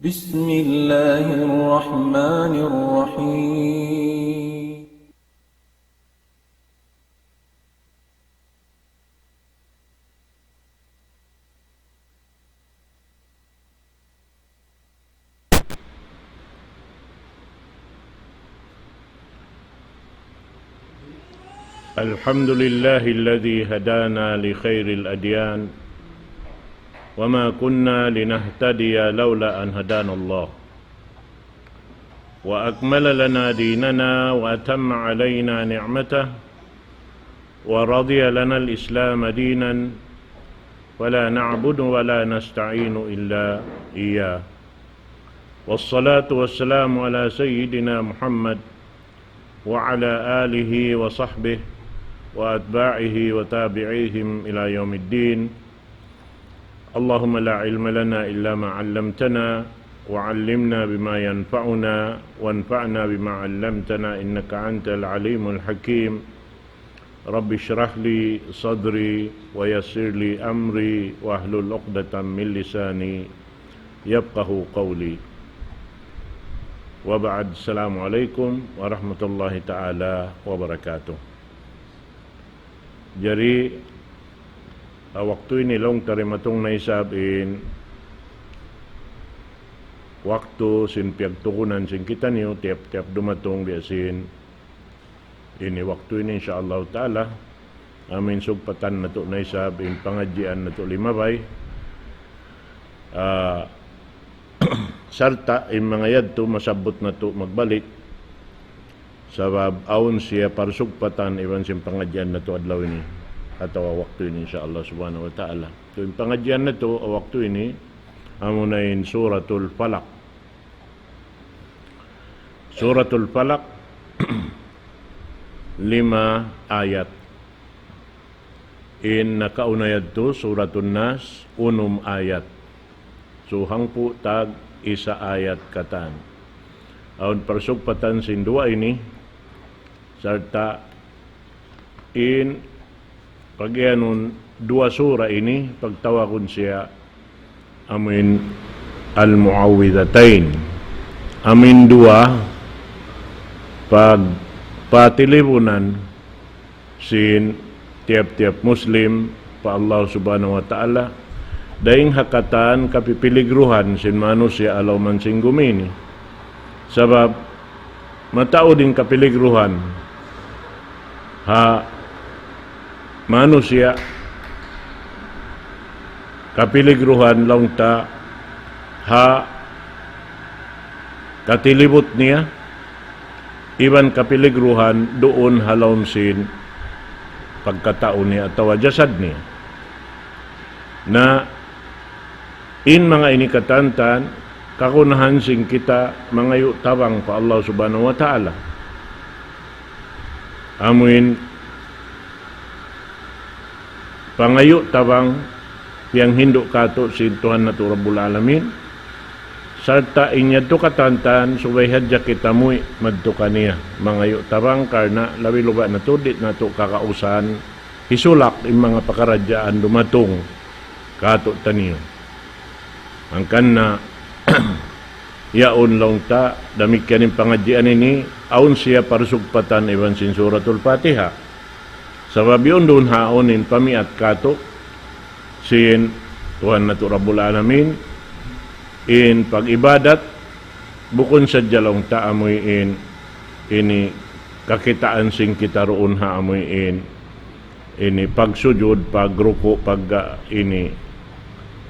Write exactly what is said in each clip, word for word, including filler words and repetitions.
بسم الله الرحمن الرحيم. الحمد لله الذي هدانا لخير الأديان، وما كنا لنهتدي لولا أن هدانا الله، وأكمل لنا ديننا وأتم علينا نعمته، ورضي لنا الإسلام دينا، ولا نعبد ولا نستعين إلا إياه. والصلاة والسلام على سيدنا محمد وعلى آله وصحبه وأتباعه وتابعيهم إلى يوم الدين. اللهم لا علم لنا إلا ما علمتنا، وعلمنا بما ينفعنا، وانفعنا بما علمتنا، إنك أنت العليم الحكيم. رب اشرح لي صدري ويسر لي أمري واحلل عقدة من لساني يفقهوا قولي. وبعد، السلام عليكم ورحمة الله تعالى وبركاته. Jari, ha waktu ini laung ta dimatung na isab in waktu sin piyagtukunan sin kitaniyu, tiyap-tiyap dumatung biya' sin ini waktu ini, insya Allah Ta'ala, amu in sugpatan natu' na isab in pangadjian natu' limabay. Ah, sarta' in manga yadtu masabbut natu' magbalik. Sabab awn siya parsugpatan iban sin pangadjian natu' adlaw ini atawa waktu ini, insya Allah Subhanahu wa Ta'ala. So, in pangadjian natu' waktu ini, amuna in Suratul Falaq. Suratul Falaq, lima ayat. In nakauna yadtu, Suratun Nas, unum ayat. So, hangpu' tag isa ayat katan. Awn parsugpatan sin duwa ini, sarta' in pagiyanun duwa sura ini, pagtawagun siya amuin Al-Mu'awwidhatayn. Amuin duwa pagpatilibunan sin tiyap-tiyap Muslim pa Allah Subhanahu wa Ta'ala, dayn ha katan kapipiligruhan sin manusiya' ha lawm sin gumi ini. Sabab mataud in kapiligruhan ha manusiya', kapiligruhan laung ta ha katilibut niya, iban kapiligruhan duun ha lawm sin pagkatau niya atawa jasad niya. Na in manga ini katantan, kagunahan sin kita mangayu' tabang pa Allah Subhanahu wa Ta'ala. Amuin pangayu' tabang piyanghindu' kātu' sin Tuhan natu' Rabbul Alamin, sarta' in yadtu katantan subay hadja kita muwi' madtu kaniya mangayu' tabang, karna' labi-labi na tuud di' natu' kakausan hisulak in manga pakaradjaan dumatung kātu'niyu. Hangkan na yaun laung ta, damikkiyan in pangadjian ini, awn siya parsugpatan iban sin Suratul Fatiha. Sabab yaun duun ha awn in pamiyat kātu' sin Tuhan natu' Rabbul Alamin, in pag-ibadat, bukun sadja laung ta amuin ini kakitaan sin kita duun ha amuin ini pagsujud, pagruku', pag, ah, ini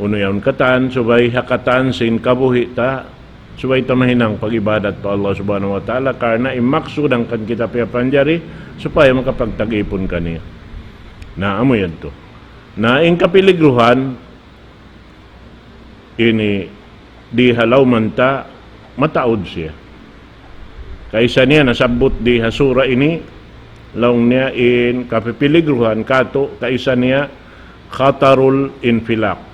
unu yaun katan, subay ha katan sin kabuhi' ta, subay ta mahinang pag-ibadat pa Allah Subhanahu wa Ta'ala, karna' in maksud hangkan kita piyapanjari, supaya makapagtag-ipun kaniya. Na, amu yadtu. Na, in kapiligruhan, ini di ha lawm ta mataud siya. Kaisa niya nasabbut di ha sura ini, laung niya in kapipiligruhan kātu', kaisa niya khatarul infilaq.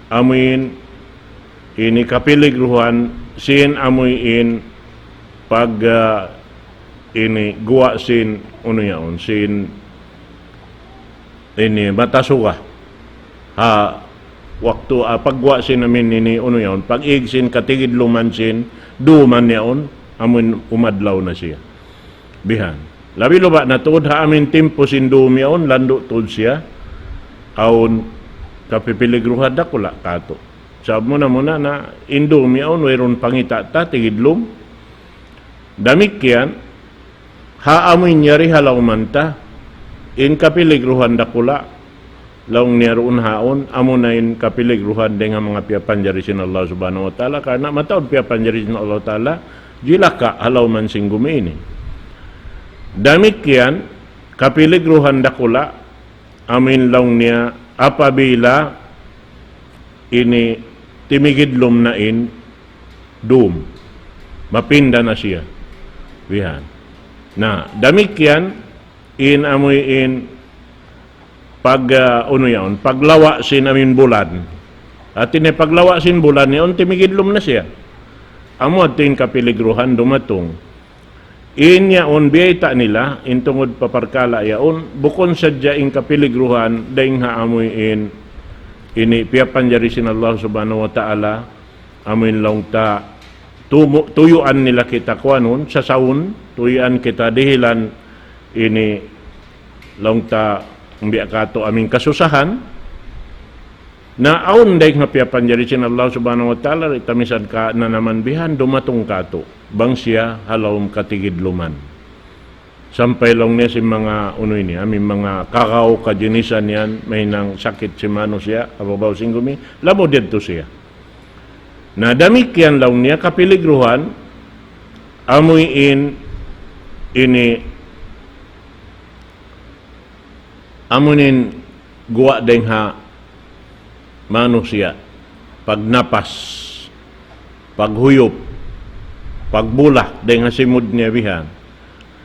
Amuin ini kapiligruhan sin amuin pag, ah, ini guwa' sin unu yaun, sin ini mata suga ha waktu, ah, pagguwa' sin amin ini, unu yaun, pag-ig sin katigidluman sin duman yaun, amun umadlaw na siya. Bihan. Labi luba na tuud ha amin timpu sin dum yaun, landu' tuud siya, awn kapipiligruhan dakula' katu'. Sabab muna-muna na in dum yaun, wayruun pangita' ta, tigidlum. Damikkiyan, ha amuin yari ha lawman ta, in kapiligruhan dakula', laung niya duun ha yaun, amuna in kapiligruhan dayn ha manga piyapanjari sin Allah Subhanahu wa Ta'ala, karna' mataud piyapanjari sin Allah Ta'ala, jilaka ha lawman sin gumi ini. Damikkiyan, kapiligruhan dakula', amuin laung niya apabila ini timigidlum na in dum. Mapinda na siya. Bihan. Na, damikkiyan in amuin pag, ah, unu yaun, paglawa' sin amuin bulan. Hati niya paglawa' sin bulan yaun timigidlum na siya. Amu yadtu in kapiligruhan dumatung. In yaun biyayta' nila, in tungud pa parkala' yaun, bukun sadja in kapiligruhan, dayn ha amuin, ini piyapanjari sin Allah Subhanahu wa Ta'ala, amuin laung ta, tumu-, tuyuan nila kita kuanun, sasawun, tuyuan kita dihilan, ini laung ta, biya' katu' amuin kasusahan, na awn dayn ha piyapanjari sin Allah Subhanahu wa Ta'ala, di' ta misan kananaman bihan, dumatung katu'. Bang siya ha lawm katigidluman. Sampay laung niya sin manga, unu ini, amuin manga kakaw kajinisan yan, mahinang sakit sin manusiya', ha babaw sin gumi, lamud yadtu siya. Na damikkiyan laung niya kapiligruhan, amuin ini, amuin guwa' dayn ha manusiya', pagnapas, paghuyup, pagbula' dayn ha simud niya bihan.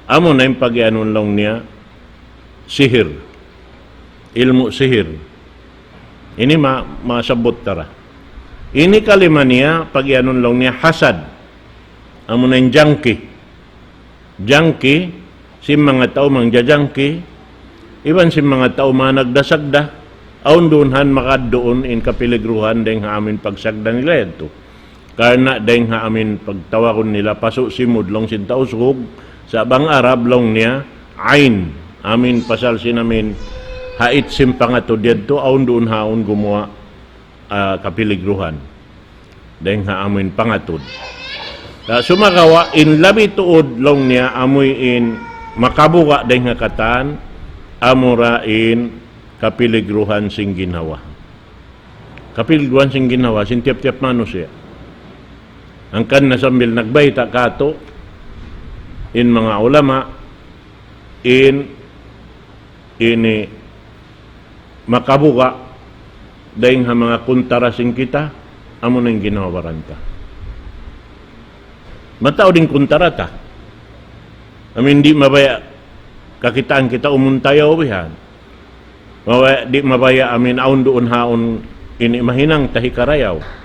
Amuna in pagiyanun laung niya sihir, ilmu' sihir. Ini ma-, masabbut ta ra. Ini kalima niya, pagiyanun laung niya hasad. Amuna in jangki. Jangki, sin manga tau mangjajangki, iban sin manga tau managda-sagda, awn duun han makadtuun in kapiligruhan dayn ha amuin pagsagda nila yadtu. Karna' dayn ha amuin pagtawagun nila pasu' simud laung sin Tausug, sa' bang Arab laung niya, ain, amuin pasal sin amuin hait sin pangatud yadtu, awn duun ha yaun gumuwa', ah, kapiligruhan. Dayn ha amuin pangatud. Na sumagawa' in labi tuud laung niya amuin makabuga' dayn ha katan, amura in kapiligruhan sin ginhawa. Kapiligruhan sin ginhawa, sin tiyap-tiyap manusiya'. Hangkan na sambil nagbayta' katu', in manga ulama, in ini makabuga' dayn ha manga kuntara sin kita, amuna in ginhawa-baran ta. Mataud in kuntara ta. Amuin di' mabaya' kakitaan kita umuntayaw bihan. Mabaya', di' mabaya' amuin awn duun ha yaun ini mahinang ta hikarayaw.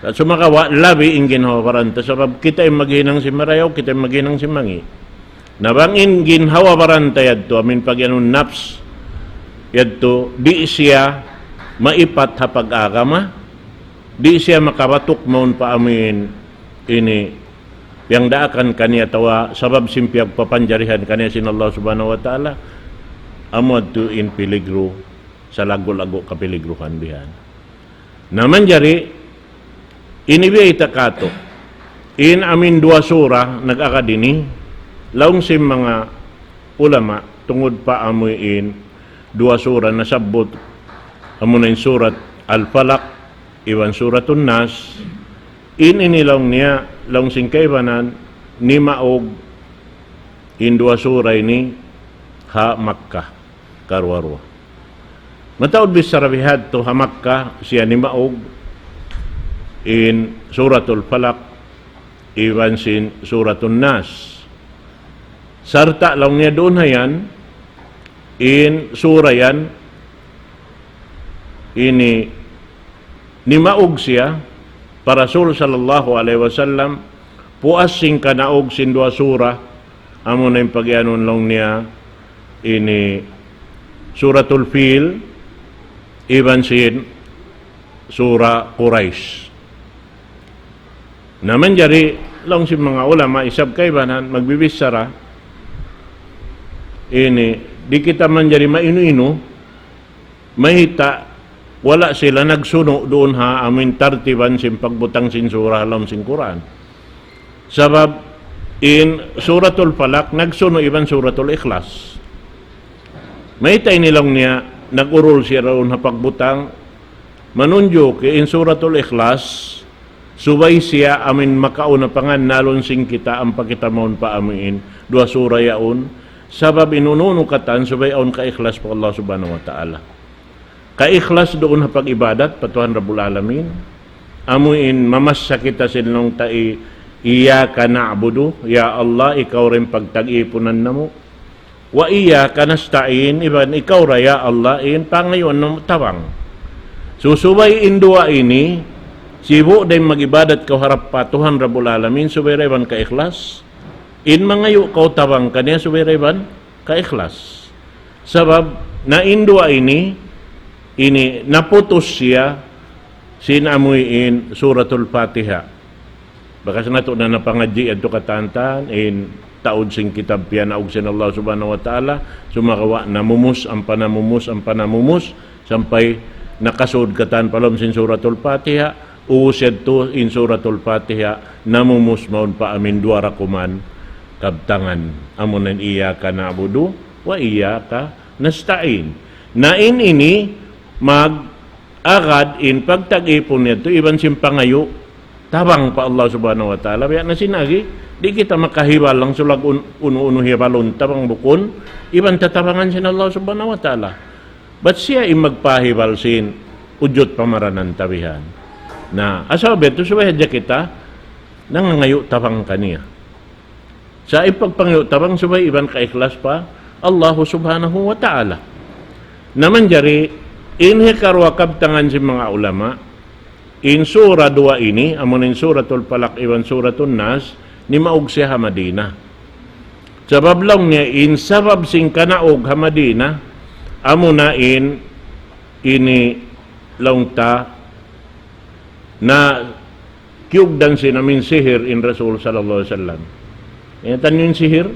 Sa' sumagawa' labi in ginhawa-baran ta, sabab kita in maghinang sin marayaw, kita in maghinang sin mangi'. Na bang in ginhawa-baran ta yadtu, amuin pagiyanun nafs, yadtu, di' siya maipat ha pag-agama, di' siya makabatuk mawn pa amuin ini piyagdaakan kaniya atawa sabab sin piyagpapanjarihan kaniya sin Allah Subhanahu wa Ta'ala, amu yadtu in piligru, salaggu'-laggu' kapiligruhan bihan. Na manjari, ini biyayta' katu'. In amuin duwa sura nag-agad ini, laung sin manga ulama, tungud pa amuin duwa sura nasabbut, amuna in surat Al-Falaq, iban suratun Nas, in ini laung niya, laung sin kaibanan, nimaug in duwa sura ini ha Makkah. Karuwa-ruwa. Mataud bichara bihadtu ha Makkah, siya nimaug in Suratul Falaq, iban sin Suratun Nas. Sarta' laung niya duun ha yan, in sura yan, ini nimaug siya pa Rasul sallallahu alayhi wasallam, puas sin kanaug sin duwa sura, amuna in pagiyanun laung niya ini Suratul Fil, iban sin Sura Quraysh. Na manjari, laung sin manga ulama, isab kaibanan magbibichara ini, di' kita manjari mainu-inu, mayta' wala' sila nagsunu' duun ha amuin tartiban sin pagbutang sin sura ha lawm sin Qur'an. Sabab in Suratul Falaq nagsunu' iban Suratul Ikhlas. Mayta' ini, laung niya, nag-urul siya duun ha pagbutang, manunjuki in Suratul Ikhlas, subay siya amuin makauna pangannalun sin kita ampa kita mawn pa amuin duwa sura yaun, sabab in unu-unu katan subay awn kaikhlas pa Allah Subhanahu wa Ta'ala. Kaikhlas duun ha pag-ibadat pa Tuhan Rabbul Alamin. Amuin mamassa kita sin laung ta i-, "Iyyaka na'budu," ya Allah, ikaw da in pagtag-ipunan namu'. "Wa iyyaka nasta'in," iban ikaw da, ya Allah, in pangayuan namu' tabang. So, subay in duwa ini, sibu' da in mag-ibadat kaw harap pa Tuhan Rabbul Alamin, subay da iban kaikhlas. In mangayu' kaw tabang kaniya, subay da iban kaikhlas. Sabab, na in duwa ini, ini naputus siya sin amuin Suratul Fatiha. Bakas natu' na napangadji' yadtu katantan, in taud sin kitab piyanaug sin Allah Subhanahu wa Ta'ala, sumagawa' namumus, ampa namumus, ampa namumus, sampay nakasud katan pa lawm sin Suratul Fatiha, ubus yadtu in Suratul Fatiha, namumus mawn pa amuin duwa ra kuman kabtangan. Amuna in "Iyyaka na'budu wa iyyaka nasta'in." Na in ini mag-agad in pagtag-ipun yadtu iban sin pangayu' tabang pa Allah Subhanahu wa Ta'ala. Biya' na sin agi, di' kita makahibal laung sulag un-, unu-unu hibalun ta bang bukun iban tatabangan sin Allah Subhanahu wa Ta'ala. Bat siya in magpahibal sin ujud pamaranan ta bihan. Na, asal betu subay hadja kita nangangayu' tabang kaniya. Sa' in pagpangayu' tabang subay iban kaikhlas pa Allah Subhanahu wa Ta'ala. Na manjari, in hikaruwa kabtangan sin manga ulama, in sura duwa ini, amun in Suratul Falaq iban Suratun Nas, nimaug siya ha Madina. Sabab laung niya, in sabab sin kanaug ha Madina, amuna in ini laung ta na kiyugdan sin amuin sihir in Rasul sallallahu alayhi wasallam. Ingatan niyu in sihir?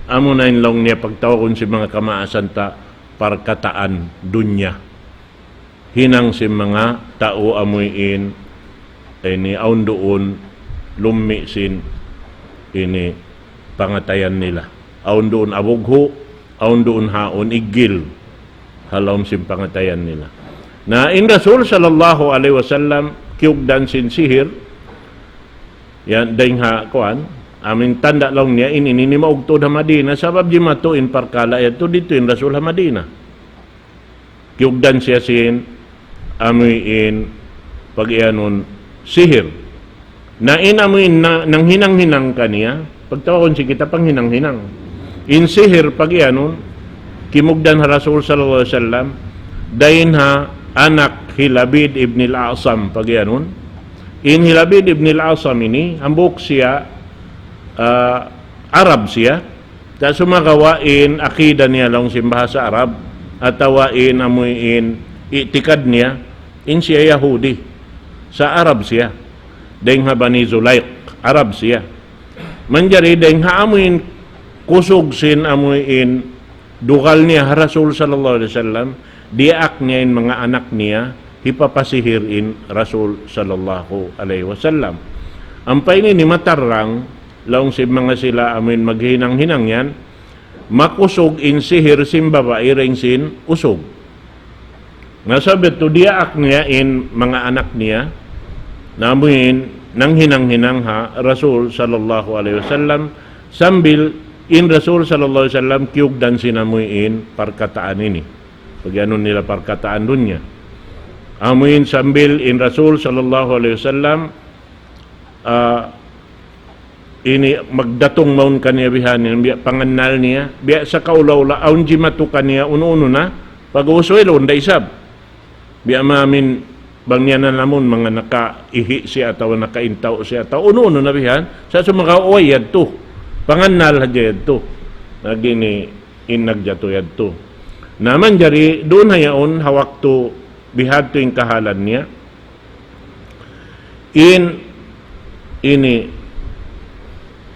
Amuna in laung niya pagtawagun sin manga kamaasan ta parkataan dunya. Hinang sin manga tau amuin ini awn duun lummi' sin ini pangatayan nila. Awn duun abughu', awn duun haun iggil ha lawm sin pangatayan nila. Na in Rasul sallallahu alayhi wasallam kiyugdan sin sihir, yan, dayn ha, kuwan, amuin tanda' laung niya, in ini nimaug tuud ha Madina, sabab jimatu in parkala' yadtu didtu in Rasul ha Madina. Kiyugdan siya sin amuin pagiyanun sihir. Na in amuin na, nanghinang-hinang kaniya, pagtawagun sin kita panghinang-hinang. In sihir pagiyanun, kimugdan ha Rasul sallallahu alayhi wasallam, dayn ha anak hi Labid ibn al-A'sam pagiyanun. In hi Labid ibn al-A'sam ini, hambuuk siya, ah, Arab siya, sa' sumagawa' in akida niya laung sin bahasa Arab, atawa in amuin i'tikad niya, in siya Yahudi. Sa' Arab siya. Dayn ha Bani Zulayq, Arab siya. Manjari dayn ha amuin kusug sin amuin dugal niya ha Rasul sallallahu alayhi wasallam, diyaak niya in manga anak niya, hipapasihir in Rasul sallallahu alayhi wasallam. Ampa ini nimatarrang, laung sin manga sila amuin maghinang-hinang yan, makusug in sihir sin babai dayn sin usug. Na sabab yadtu diyaak niya in manga anak niya, na amuin nanghinang-hinang ha Rasul sallallahu alayhi wasallam, sambil in Rasul sallallahu alayhi wasallam kiyugdan sin amuin parkataan ini. Pagiyanun nila parkataan dunya. Amuin sambil in Rasul sallallahu alayhi wasallam, ah, ini magdatung mawn kaniya bihaini, biya' pangannal niya, biya' sa kaula-ula, awn jimatu kaniya, unu-unu na, pag-ubus wayruun da isab. Biya' maamin, bang niya na namun, manga nakaihi' siya atawa nakaintaw siya atawa unu-unu na bihan, sa' sumagawa' way yadtu. Pangannal hadja yadtu. Na ini in nagjatu yadtu. Na manjari, duun ha yaun, ha waktu Bihadtu in kahalan niya. In, ini,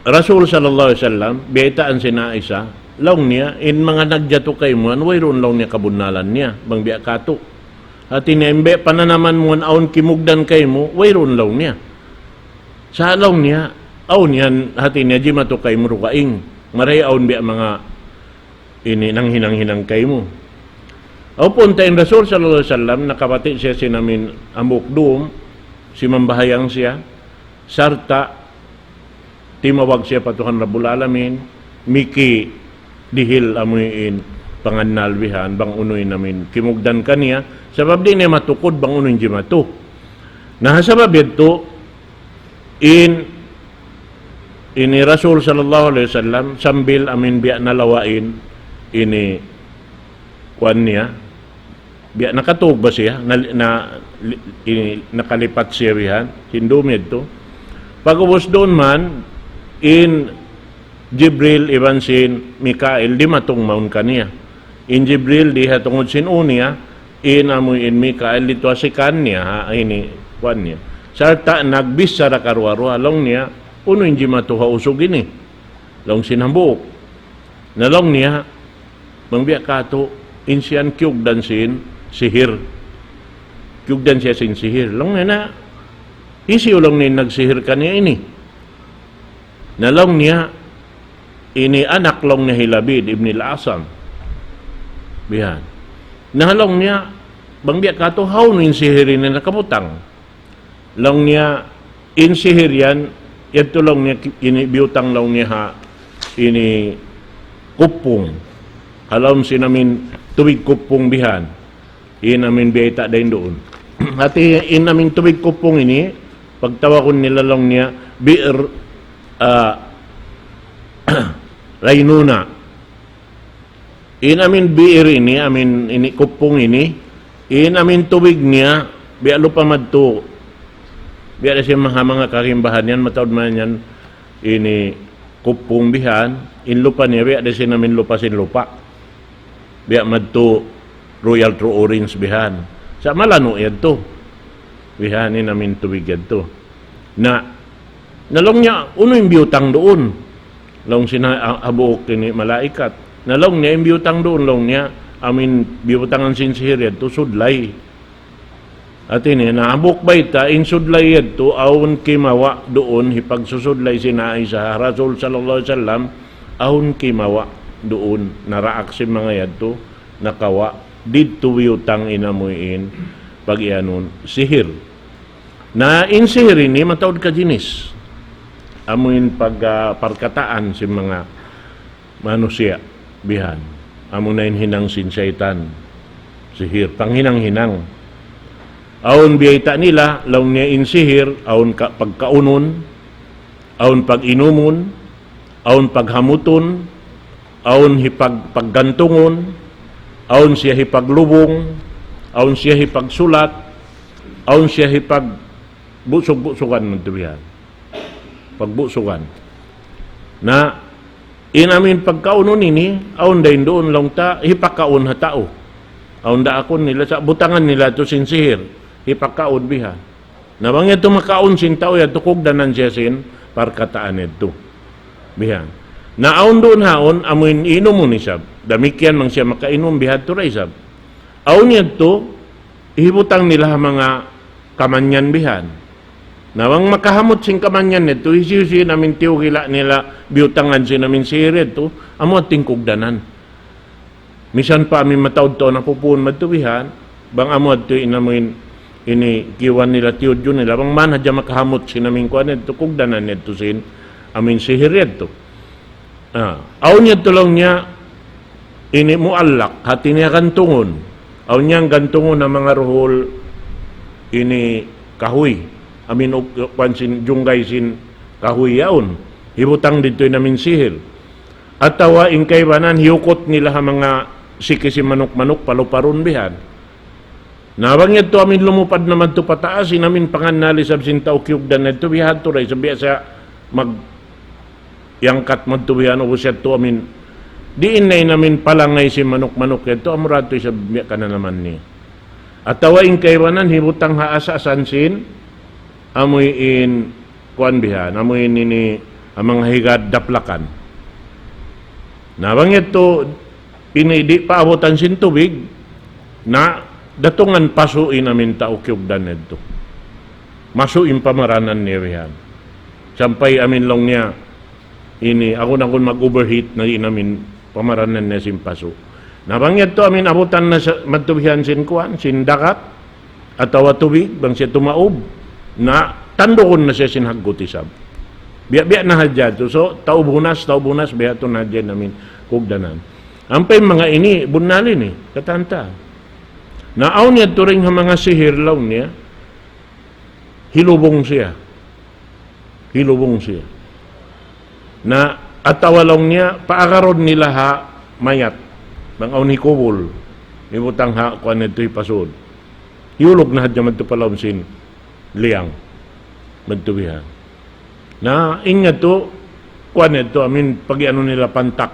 Rasul sallallahu alayhi wasallam, biyaytaan sin Aisha, laung niya, in manga nagjatu kaymu yan, wayruun laung niya kabunnalan niya, bang biya' katu'. Hati niya, in biya' pananaman mu yan, awn kimugdan kaymu, wayruun laung niya. Sa' laung niya, awn yan, hati niya, jimatu kaymu dugaing. Marayaw awn biya' manga ini nanghinang-hinang kaymu. Aw punta in Rasul sallallahu alayhi wasallam, nakabati' siya sin amin hambuuk dum, simambahayang siya, sarta' timawag siya pa Tuhan Rabbul Alamin, miki dihil amuin pangannal bihan, bang unu in amin kimugdan kaniya, sabab di' niya matukud bang unu in jimatu. Na ha sabab yadtu, in, ini Rasul sallallahu alayhi wasallam, sambil amin biya' nalawa' in, ini, kuwan niya, biya' nakatug ba siya, na, na, li-, ini, nakalipat siya bihan, sin dum yadtu. Pag'ubus duun man, in Jibril iban sin Mikail dimatung mawn kaniya. In Jibril di ha tungud sin ū niya, in amuin Mikail didtu ha sikan niya, ha, ini, kuwan niya. Sarta' nagbichara karuwa-ruwa, laung niya, unu in jimatu ha usug ini? Laung sin hambuuk. Na laung niya, bang biya' katu', in siya yan kiyugdan sin sihir. Kiyugdan siya sin sihir. Laung niya na, hisiyu laung niya in nagsihir kaniya ini? Na laung niya, ini anak laung niya hi Labid ibn al-Asam. Bihan. Na laung niya, bang biya' katu', hawnu in sihir ini nakabutang? Laung niya, in sihir yan, yadtu laung niya, ki-, ini biyutang laung niya ha, ini kupung. Ha lawm sin amin tubig kupung bihan. In amin biyayta' dayn duun. Hati in amin tubig kupung ini, pagtawagun nila laung niya, bi'r, ah, Raynuna. In amin bi'r ini, amin ini kupung ini, in amin tubig niya, biya' lupa madtu. Biya' da sin manga, manga karimbahan yan, mataud man yan, ini kupung bihan, in lupa niya, biya' da sin amin lupa sin lupa. Biya' madtu Royal True Orange bihan. Sa' malanu' yadtu. Bihan in amin tubig yadtu. Na, na laung niya, unu in biyutang duun? Laung sin ha-, ha-, hambuuk ini malaikat. Na laung niya, in biyutang duun, laung niya, amin biyutangan sin sihir yadtu, sudlay. Hati niya, na hambuuk bayta', in sudlay yadtu, awn kimawa' duun, hipagsusudlay sin Aisha, Rasul sallallahu alayhi wasallam, awn kimawa' duun, naraak sin manga yadtu, nakawa', didtu biyutang in amuin, pag-iyanun, sihir. Na in sihir ini mataud ka jinis. Amuin pag, ah, parkataan sin manga manusiya' bihan. Amuna in hinang sin saytan. Sihir, panghinang-hinang. Awn biyayta' nila, laung niya in sihir, awn ka-, pagkaunun, awn pag-inumun, awn paghamutun, awn hipag-, paggantungun, awn siya hipaglubung, awn siya hipagsulat, awn siya hipagbusug-busugan madtu bihan. Pagbusugan. Na, in amin pagkaunun ini, awn dayn duun laung ta, hipakaun ha tau. Awn daakun nila, sa' butangan nila tu sin sihir, hipakaun bihan. Na bang yadtu makaun sin tau yadtu, kugdanan siya sin parkataan yadtu. Bihan. Na awn duun haun, amuin inumun isab. Damikkiyan bang siya makainum, bihadtu da isab. Awn yadtu, hibutang nila ha manga kamanyan bihan. Na bang makahamut sin kamanyan yadtu, hisiyu-siyu in amin tiyugila' nila biyutangan sin amin sihir yadtu, amu yadtu in kugdanan. Misan pa amin mataud-taud na pupuun madtu bihan, bang amu yadtu in amuin ini kiyuwan nila, tiyudju nila, bang man hadja makahamut sin amin kuwan yadtu, kugdanan yadtu sin amin sihir yadtu. Ah, awn yadtu laung niya ini muallak, hati niya gantungun. Awn niya gantungun ha manga duhul ini kahuy. Amin uk-, kuwan sin, junggay sin kahuy yaun. Hibutang didtu in amin sihir. Atawa in kaibanan hiyukut nila ha manga siki sin manuk-manuk, palu-palun bihan. Na bang yadtu amin lumupad na madtu pataas, in amin pangannal isab sin tau kiyugdan yadtu, bihadtu da isab, biya' sa mag-, iyangkat madtu bihan, ubus yadtu amin. Diin na in amin palangay sin manuk-manuk yadtu, amura yadtu isab biya' kananaman niya. Atawa in kaibanan hibutang ha asasan sin, amuin kuan bihan, amuin ini, ah, manga higad daplakan. Na bang yadtu, ini di' pa abutan sin tubig, na datungan pasu' in amin tau kiyugdan yadtu. Masu' in pamaranan niya bihan. Sampay amin laung niya, ini, agun-agun mag-overheat na in amin pamaranan niya sin pasu'. Na bang yadtu amin abutan na sa, madtu bihan sin kuan, sin dagat, atawa tubig, bang siya tumaub, na tandugun na siya sin haggut isab. Biya'-biya' na hadja tu. So, taub hunas, taub hunas, biya' tu na hadja in amin kugdanan. Ampa in manga ini, bunnal ini, katantan. Na awn yadtu dayn ha manga sihir laung niya, hilubung siya. Hilubung siya. Na atawa laung niya, paagarun nila ha mayat. Bang awn hikubul, hibutang ha kuan yadtu hipasud. Hiyulug na hadja madtu pa lawm sin liyang. Madtu bihan. Na in yadtu, kuan yadtu, amin, pag-anu nila pantak.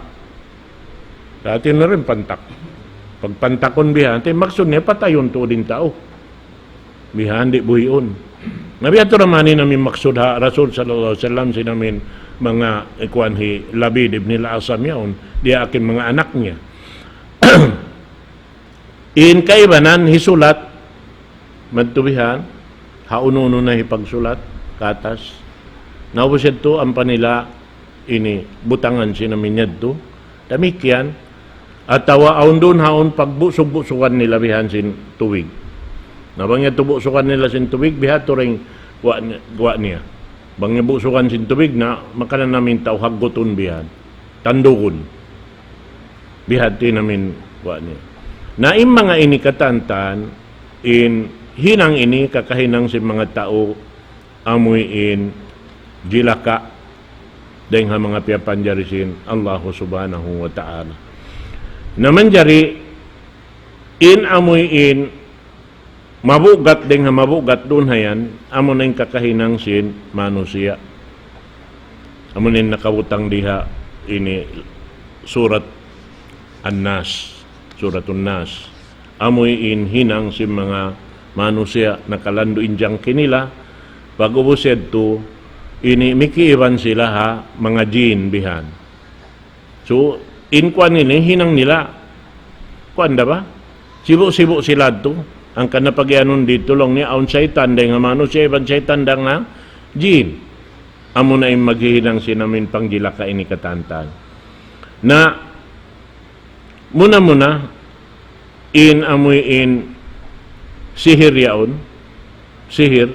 Dati na rin pantak. Pagpantakun bihan, te maksud niya patayun tuud in tau. Bihan di' buhiun. Na biya' tu ra man in amin maksud ha Rasul sallallahu alayhi wasallam sin amin manga kuan hi Labid ibn al-Asam yaun, diyaak in manga anak niya. In kaibanan hisulat, madtu bihan, ha unu-unu na hipagsulat, katas. Na ubus yadtu, ampa nila ini butangan sin amin yadtu. Damikkiyan, atawa awn duun ha awn pagbusug-busugan nila bihan sin tubig. Na bang yadtu busugan nila sin tubig, biha' tu ring guwa' ni-, guwa' niya. Bang niya busugan sin tubig na, makanan amin tau haggutun bihan. Tandugun. Biha' tu in amin guwa' niya. Na in manga ini katantan, in hinang ini kakahinang sin manga tau amuin jilaka dayn ha manga piyapanjari sin Allahu Subhanahu wa Ta'ala. Na manjari in amuin mabugat dayn ha mabugat duun ha yan, amu na in kakahinang sin manusiya'. Amu na in nakabutang diha ini surat An-Nas, Suratun Nas. Amuin hinang sin manga manusiya' nakalandu' in jangki nila, pag-ubus yadtu, ini mikiiban sila ha manga jin bihan. So, in kuan ini hinang nila, kuan da ba? Sibu'-sibu' sila tu, hangkan na pag-iyanun didtu laung niya, awn saytan dayn ha manusiya', iban saytan dayn ha jin. Amu na in maghihinang sin amin pangjilaka ini katantan. Na, muna-muna, in amuin sihir yaun, sihir,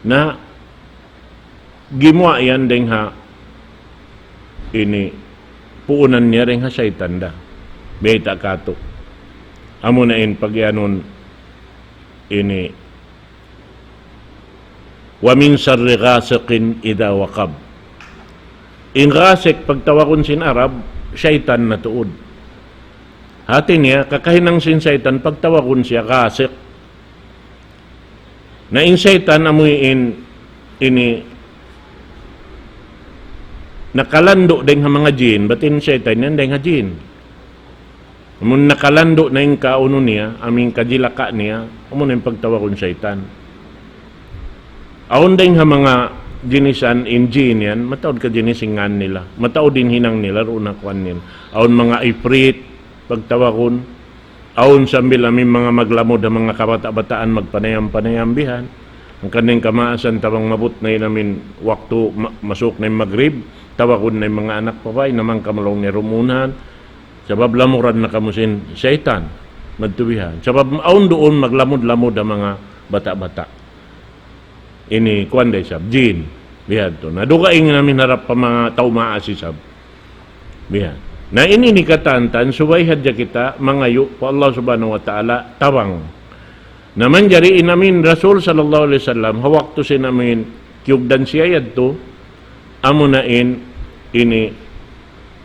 na gimuwa' yan dayn ha ini puunan niya dayn ha saytan da. Bayta' katu'. Amu na in pag-iyanun ini ومن شر غاسق إذا وقب. In ghasiq pagtawagun sin Arab, saytan na tuud. Hati niya, kakahinang sin saytan pagtawagun siya ghasiq. Na in saytan amuin ini nakalandu' dayn ha manga jin, bat in saytan yan dayn ha jin. Amun nakalandu' na in kaunu niya, amu in kajilaka niya, amu na in pagtawagun saytan. Awn dayn ha manga jinisan in jin yan, mataud ka jinis in ngan nila, mataud in hinang nila, duun ha kuan nila. Awn manga ifrit, pagtawagun, awn sambil amu in manga maglamud ha manga kabata'-bataan magpanayam-panayam bihan. Hangkan in kamaasan tabang maabut na in amu in waktu ma-, masuk na in magrib, tawagun na in manga anak, "Papay, naman kamu laung niya rumunahan. Sabab lamuran na kamu sin saytan." Madtu bihan. Sabab awn duun maglamud-lamud ha manga bata'-bata'. Ini kuan da isab, jin. Bihan tu. Na dugaing in amu in harap pa manga tau maas isab. Bihan. Na ini ini katantan, subay hadja kita mangayu' pa Allah Subhanahu wa Ta'ala tabang. Na manjari in amu in Rasul sallallahu alayhi wasallam, ha waktu sin amu in kiyugdan siya yadtu, amu na in ini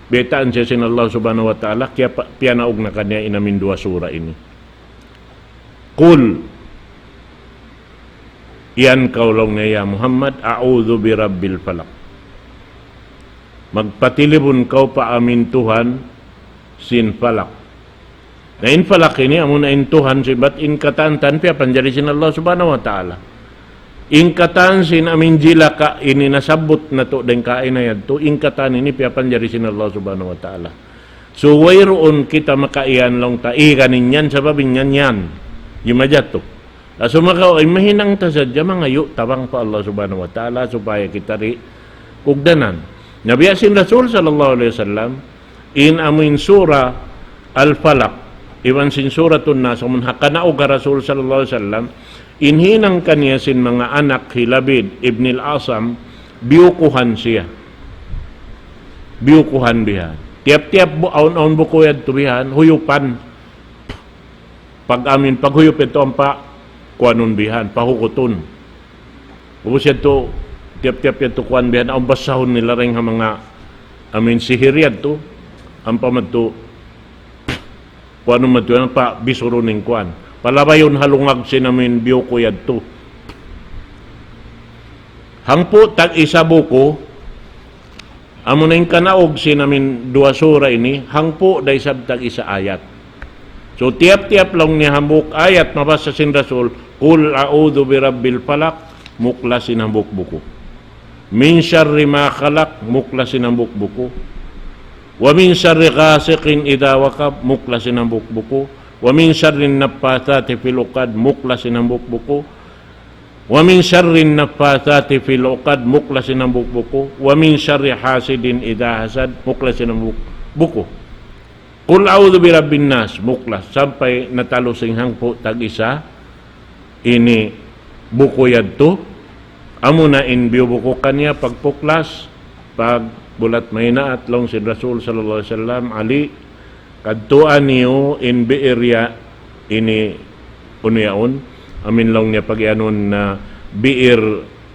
baytaan siya sin Allah Subhanahu wa Ta'ala, kiyapa-, piyanaug na kaniya in amu in duwa sura ini. قل, iyan kaw laung niya ya Muhammad, أعوذ برب الفلق. Magpatilibun kaw pa amu in Tuhan sin Falak. Na in Falaq ini, amuna in Tuhan sin bat in katan-katan piyapanjari sin Allah Subhanahu wa Ta'ala. In katan sin amin jilaka ini nasabbut natu' dayn kaina yadtu, in katan ini piyapanjari sin Allah Subhanahu wa Ta'ala. So, wayruun kita makaiyan laung ta, "Igan in yan, sabab in yan yan." Di' majatu. Sumagawa', in mahinang ta sadja mangayu' tabang pa Allah Subhanahu wa Ta'ala supaya kita di' kugdanan. Na biya' sin Rasul sallallahu alayhi wasallam, in amuin Surah Al-Falaq, iban sin Suratun Nas, amun ha kanaug ha Rasul sallallahu alayhi wasallam, in hinang kaniya sin manga anak hi Labid ibn al-Asam, biyukuhan siya. Biyukuhan bihan. Tiyap-tiyap bu-, awn-awn buku yadtu bihan, huyupan. Pag amin, paghuyup yadtu ampa, kuanun bihan, pahukutun. Ubus yadtu, tiyap-tiyap yadtu kuan bihan, awn basahun nila dayn ha manga amin sihir yadtu, ampa madtu, kuanun madtu, ampa bisurun in kuan. Palabayun ha lungag sin amin biyuku yadtu. Hangpu' tag-isa buku, amuna in kanaug sin amin duwa sura ini, hangpu' da isab tag-isa ayat. So, tiyap-tiyap laung niya hambuuk ayat mabasa sin Rasul, "Qul a'udhu bi rabbil falaq," muklas in hambuuk buku. "Min sharri ma khalaq," muklas in hambuuk buku. "Wa min sharri ghasiqin idha waqab," muklas in hambuuk buku. "Wa min sharri naffathati fil uqad," muklas in hambuuk buku. "Wa min sharri naffathati fil uqad," muklas in hambuuk buku. "Wa min sharri hasidin idha hasad," muklas in hambuuk buku. "Qul a'udhu bi rabbin nas," muklas. Sampay natalus in hangpu' tag-isa ini buku yadtu. Amuna in biyubuku kaniya pagpuklas, pagbulat maynaat laung sin Rasul sallallahu alayhi wasallam, Ali, kadtuan niyu in bi'ir ya ini unu yaun, amin laung niya pagiyanun na bi'ir,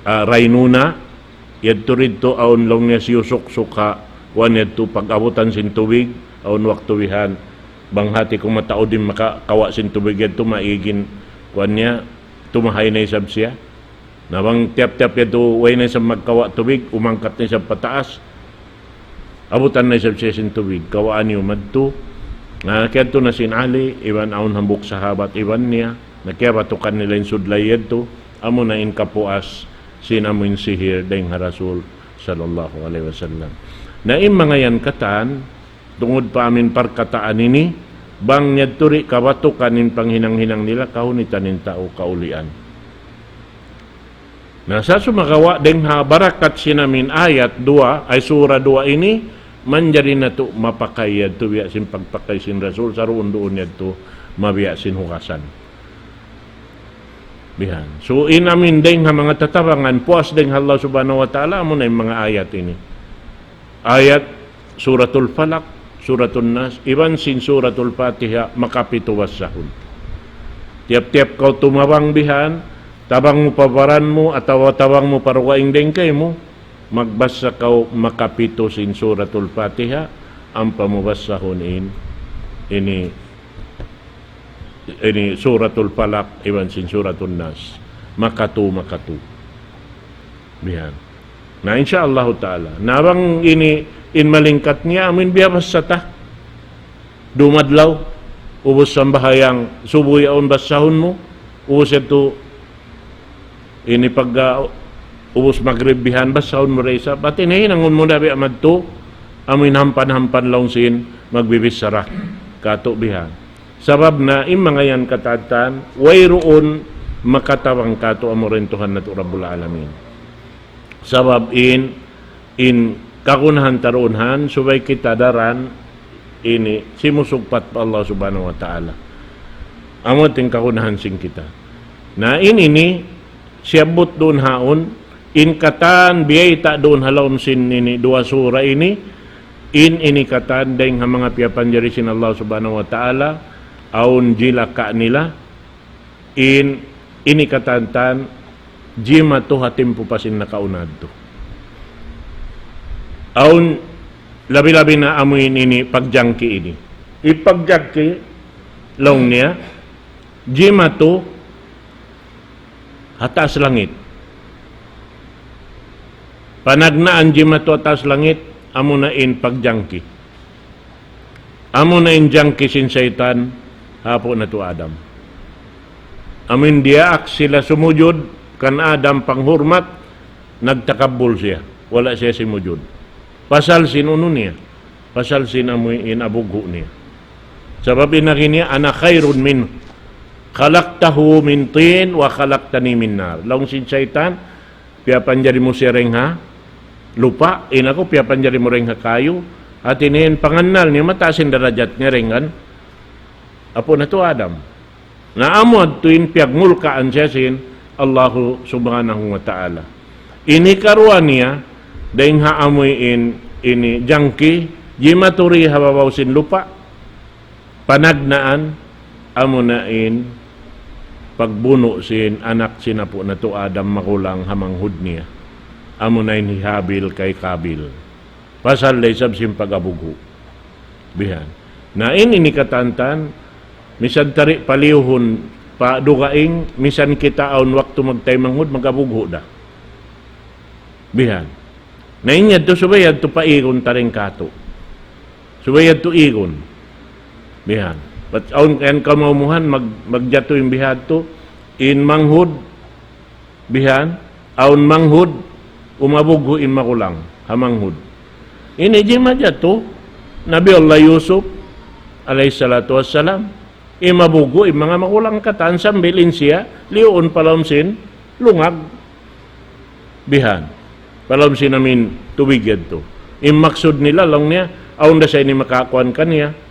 ah, Rainuna, yadtu didtu awn laung niya siyusuksuk ha, kuan yadtu pag-abutan sin tubig, awn waktu bihan, bang hati ku mataud in makakawa' sin tubig yadtu maig in, kuan niya, tumahay na isab siya. Na bang tiyap-tiyap yadtu, way na isab magkawa' tubig, umangkat na isab pataas. Abutan na isab siya sin tubig, kawaan niyu madtu. Na kiyadtu na sin Ali, iban awn hambuuk sahabat, iban niya, na kiyabatukan nila in sudlay yadtu, amuna in kapuas, sin amuin sihir, dayn ha Rasul, sallallahu alayhi wasallam. Na in manga yan katan, tungud pa amin parkataan ini, bang yadtu di' kabatukan in panghinang-hinang nila, kahunitan in tau kaulian. Na sa sumagawa' dayn ha barakat sin amin ayat duwa, ay sura duwa ini, manjari natu' mapakay yadtu biya' sin pagpakay sin Rasul, saruun-duun yadtu, mabiya' sin hugasan. Bihan. So, in amin dayn ha manga tatabangan, puas dayn ha Allah Subhanahu wa Ta'ala, amuna in manga ayat ini. Ayat Suratul Falaq, Suratun Nas, iban sin Suratul Fatiha, makapitu basahun. Tiyap-tiyap kaw tumabang bihan, tabang mu pa baran mu, atawa tabang mu pa dugaing dayn kaymu, magbasa kaw makapitu sin Suratul Fatiha, ampa mu basahun in, ini, ini Suratul Falaq, iban sin Suratun Nas. Makatu, makatu. Bihan. Na, insya Allahu Ta'ala. Na bang ini in malingkat niya, amin biyabasa ta. Dumadlaw, ubus sambahayang subuh yaun basahun mu, ubus yadtu ini pag, ah, ubus magrib bihan basahun mu da isab. Bat ini hinangun mu da biya' madtu, amin hampan-hampan laung sin magbibichara. Katu' bihan. Sabab na in manga yan katan-katan, wayruun makatabang katu' amura in Tuhan natu' Rabbul Alamin. Sabab in, in kagunahan ta duun han, subay kita daran ini simusugpat pa Allah Subhanahu wa Ta'ala. Amu in kagunahan sin kita. Na in ini, siyabbut duun haun, in katan biyayta' duun ha lawm sin ini, duwa sura ini, in ini katan dayng ha manga piyapanjari sin Allah Subhanahu wa Ta'ala, awn jilaka nila, in ini katan-katan jimatu ha timpu pa sin nakauna yadtu. Awn labi-labi na amu in ini pagjangki ini. In pagjangki, laung niya, jimatu ha taas langit. Panagnaan jimatu ha taas langit, amuna in pagjangki. Amuna in jangki sin saytan, apu' natu' Adam. Amuin diyaak sila sumujud kan Adam panghurmat, nagtakabbul siya. Wala' siya simujud. Pasal sin unu niya. Pasal sin amuin abughu' niya. Sabab in agi niya, أنا خير منه. خلقته من طين وخلقتني من نار. Laung sin saytan, piyapanjari mu siya dayn ha lupa', in aku piyapanjari mu dayn ha kayu. Hati niya in pangannal niya, mataas in darajat niya dayn kan apu' natu' Adam. Na amu yadtu in piyagmulkaan siya sin Allahu Subhanahu wa Ta'ala. Ini karuwa niya, dayn ha amuin ini jangki, jimatu di ha babaw sin lupa', panagnaan, amuna in pagbunu' sin anak sin apu' natu' Adam magulang ha manghud niya. Amuna in hi Habil kay Kabil. Pasal da isab sin pag-abughu'. Bihan. Na ini ini katantan, misan ta di' paliyuhun pa dugaing, misan kita awn waktu magtaymanghud, mag-abughu' da. Bihan. Na in yadtu subay yadtu paigun ta dayn kātu'. Subay yadtu igun. Bihan. Bat awn yan kamaumuhan mag-, magjatu in bihadtu, in manghud, bihan, awn manghud, umabughu' in magulang, ha manghud. Ini jimatu yadtu, Nabi Allah Yusuf, alayhi salatu wassalam, imabughu' in manga magulang katan sambil in siya, liyuun pa lawm sin, lungag, bihan. Pa lawm sin amuin tubig yadtu. In maksud nila, laung niya, awn da sa ini makakuan kaniya.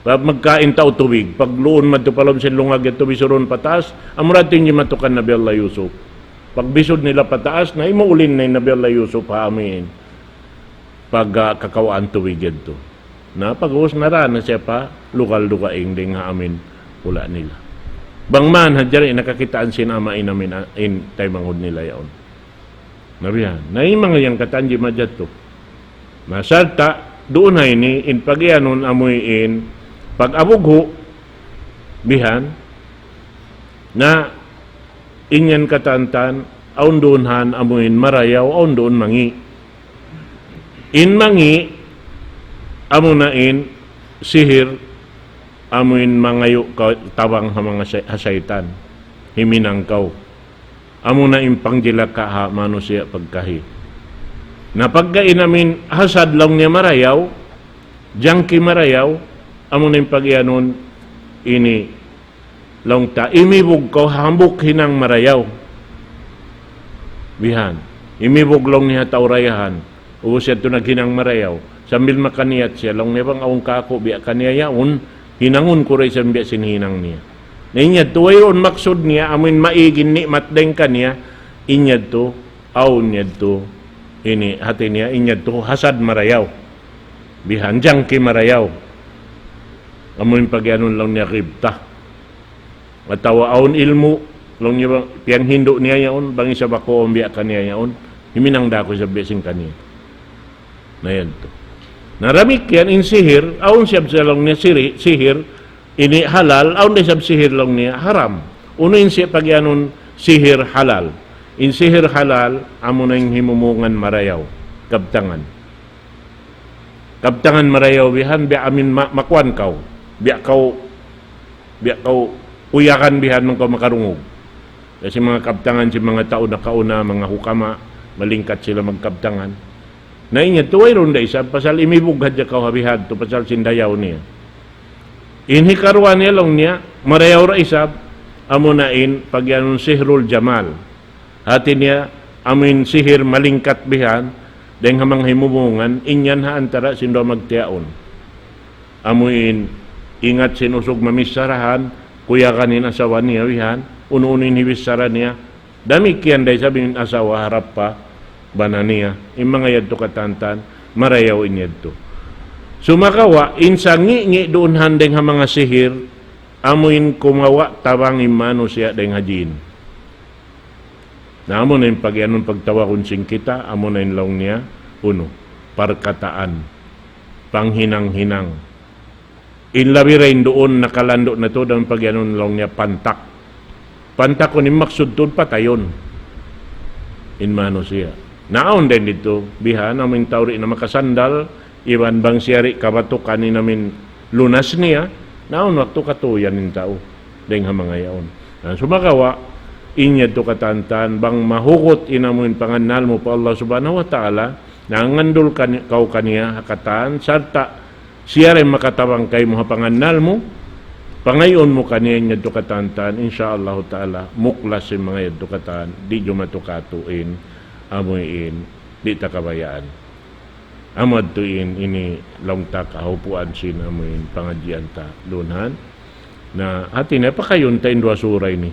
Pag magkain tau tubig, pagluun madtu pa lawm sin lungag yadtu bisurun pataas, amura yadtu in jimatu kan Nabi Allah Yusuf. Pagbisud nila pataas, na imuulin na in Nabi Allah Yusuf ha amuin. Pag, ah, kakawaan tubig yadtu. Na pag'ubus nara na siya pa lugal dugaing dayn ha amuin hula' nila. Bang man hadja di' nakakitaan sin ama' in amuin, ah, in taymanghud nila yaun. Na bihan. Na in manga yan katan jimatu yadtu. Na sarta' duun ha ini in pagiyanun amuin pag-abughu', bihan. Na in yan katantan, awn duun han amuin marayaw, awn duun mangi'. In mangi', amuna in sihir, amuin mangayu' kaw tabang ha manga say-, ha saytan. Himinang kaw. Amuna in pangjilaka ha manusiya' pagkahi. Na pagka in amuin hasad laung niya marayaw, jangki marayaw, amuna in pagiyanun ini laung ta, imibug kaw hambuuk hinang marayaw. Bihan. Imibug laung niya ha tau dayahan. Ubus yadtu naghinang marayaw. Sambil makaniyat siya, laung niya bang awn kāku' biya' kaniya yaun, hinangun ku da isab biya' sin hinang niya. Na in yadtu, wayruun maksud niya, amuin maig in ni'mat dayn kaniya, in yadtu, awn yadtu, ini, hati niya, in yadtu, hasad marayaw. Bihan, jangki marayaw. Amuin pagiyanun laung niya ghibta. Atawa awn ilmu', laung niya bang, piyanghindu' niya yaun, bang isab aku awn biya' kaniya yaun, himinang da aku isab biya' sin kaniya. Na yadtu. Na damikkiyan in sihir, awn siya sa laung niya siri-, sihir, ini halal, awn da isab sihir laung niya haram. Unu in siya pagiyanun sihir halal. In sihir halal, amuna in himumungan marayaw, kabtangan. Kabtangan marayaw bihan, biya' amuin ma-, makuan kaw. Biya' kaw, biya' kaw uyakan bihan bang kaw makarungug. Kasi manga kabtangan sin manga tau nakauna, manga hukama, malingkat sila magkabtangan. Na in yadtu wayruun da isab, pasal imibug hadja kaw ha bihadtu, pasal sin dayaw niya. In hikaruwa niya laung niya, marayaw da isab, amuna in pagiyanun sihrul jamal. Hati niya, amuin sihir malingkat bihan, dayn ha manga himumungan, in yan ha antara sin duwa magtiyaun. Amuin ingat sin usug mamicharahan, kuyagan in asawa niya bihan, unu-unu in hibichara niya, damikkiyan da isab in asawa harap pa bana niya, in manga yadtu katantan, marayaw in yadtu. Sumagawa', in sangi'-ngi' duun han dayn ha manga sihir, amuin kumawa' tabang in manusiya' dayn ha jin. Na amuna in pagiyanun pagtawagun sin kita, amuna in laung niya, unu, parkataan, panghinang-hinang. In labi da in duun nakalandu' na tuud in pagiyanun laung niya pantak. Pantakun in maksud tuud patayun in manusiya'. Na awn da in didtu, bihan, amuin tau di' na makasandal, iban bang siya di' kabatukan in amuin lunas niya, na awn waktu katuyan in tau dayn ha manga yaun. Na sumagawa', in yadtu katan-katan, bang mahugut in amuin pangannal mu pa Allah Subhanahu wa Ta'ala, na ngandul kan-, kaw kaniya ha katan, sarta' siya da in makatabang kaymu ha pangannal mu, pangayuun mu kaniya in yadtu katan-katan, insya Allah Ta'ala, muklas in manga yadtu katan, di' jumatu katu' in, amuin, di' ta kabayaan. Amu yadtu in, ini laung ta kahupuan sin amuin pangadjian ta lunhan. Na hati niya pakayun ta in duwa sura ini.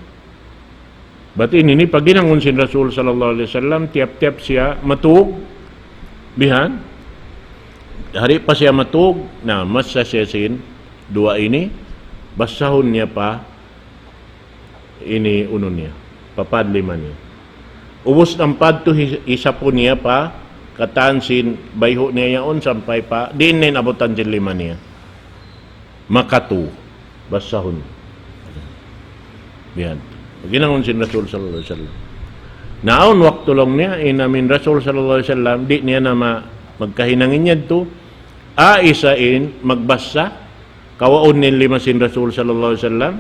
Bat ini, ini paghinangun sin Rasul sallallahu alayhi wasallam, tiyap-tiyap siya matug, bihan. Di' pa siya matug, na masa siya sin duwa ini, basahun niya pa ini unu niya, pa pad lima niya. Ubus na pa yadtu hi-, hisapu niya pa katan sin bayhu' niya yaun sampay pa, di' na in abutan sin lima niya. Makatu, basahun. Bihan. Paghinangun sin Rasul sallallahu alayhi wasallam. Na awn waktu laung niya, in amuin Rasul sallallahu alayhi wasallam, di' niya na ma-, magkahinang in yadtu, a, isa in magbasa, kawaun niya in lima sin Rasul sallallahu alayhi wasallam,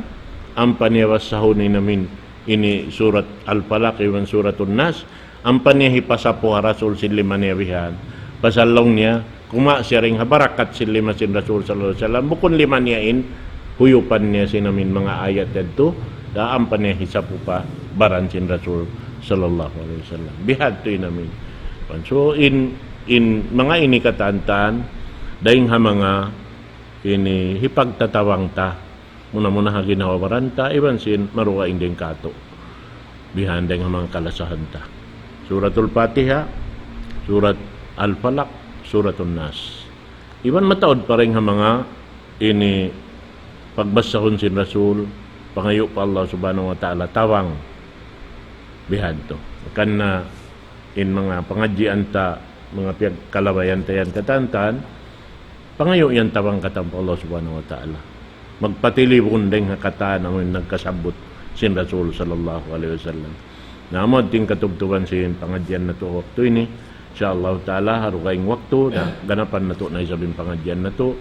ampa niya basahun in amuin ini surat Al-Falaq iban suratun Nas, ampa niya hipasapu ha Rasul sin lima niya bihan. Pasal laung niya, kuma' siya dayn ha barakat sin lima sin Rasul sallallahu alayhi wasallam, bukun lima niya in, huyupan niya sin amuin manga ayat yadtu, da ampa niya hisapu pa baran sin Rasul sallallahu alayhi wasallam. Bihadtu in amuin. So, in, in manga ini katan-katan, dayn ha manga ini hipagtatabang ta. Muna-muna ha ginhawa-baran ta, iban sin marugaing dayn kātu'. Bihan dayn ha manga kalasahan ta. Suratul Fatiha, Surat Al-Falaq, Suratun Nas. Iban mataud pa dayn ha manga ini pagbasahun sin Rasul, pangayu' pa Allah Subhanahu wa Ta'ala, tabang. Bihadtu. Karna' in manga pangadjian ta, manga piyagkalabayan ta yan katan-katan, pangayu' yan tabang katan pa Allah Subhanahu wa Ta'ala. Magpatilibun dayn ha katan amuin nagkasabbut sin Rasul sallallahu alayhi wasallam. Na amu yadtu in katubtuban sin pangadjian natu' waktu ini. Insya Allah Ta'ala, ha dugaing waktu, na ganapan natu' na isab in pangadjian natu'.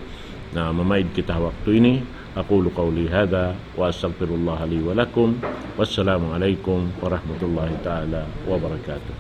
Na mamaid kita ha waktu ini. أقول قولي هذا وأستغفر الله لي ولكم. والسلام عليكم ورحمة الله تعالى وبركاته.